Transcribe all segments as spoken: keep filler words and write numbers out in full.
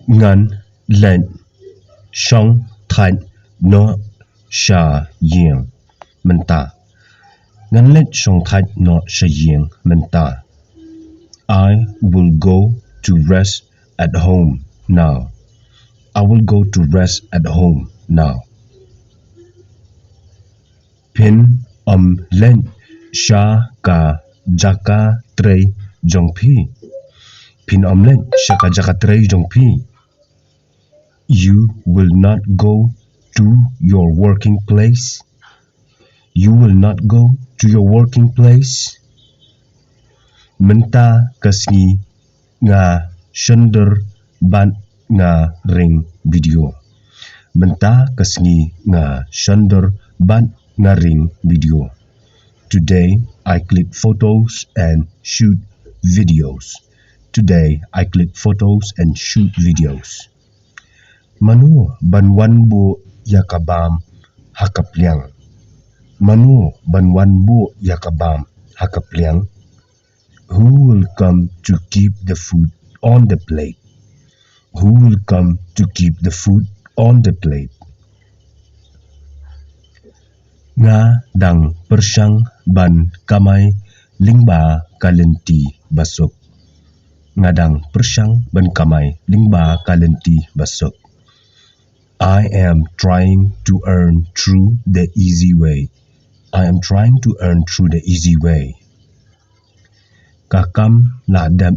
Ngan leit shong thait noh sha ïing mynta. Ngan leit shong thait noh sha ïing mynta. I will go to rest at home now. I will go to rest at home now. Phin ym leit sha ka jaka trei jong phi. Phin ym leit sha ka jaka trei jong phi. You will not go to your working place. You will not go to your working place. Mynta ka sngi nga shon dur bad nga ring video. Mynta ka sngi nga shon dur bad nga ring video. Today I click photos and shoot videos. Today I click photos and shoot videos. Mano ban wan buh ïa ka bam ha ka pliang? Mano ban wan buh ïa ka bam ha ka pliang? Who will come to keep the food on the plate? Who will come to keep the food on the plate? Nga dang pyrshang ban kamai lyngba ka lynti basuk. Nga dang pyrshang ban kamai lyngba ka lynti basuk. I am trying to earn through the easy way. I am trying to earn through the easy way. Ka kam la dep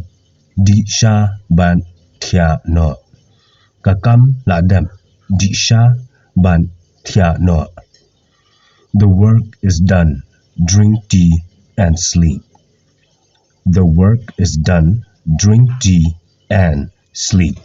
dih sha ban thiah noh. Ka kam la dep dih sha ban thiah noh. The work is done. Drink tea and sleep. The work is done. Drink tea and sleep.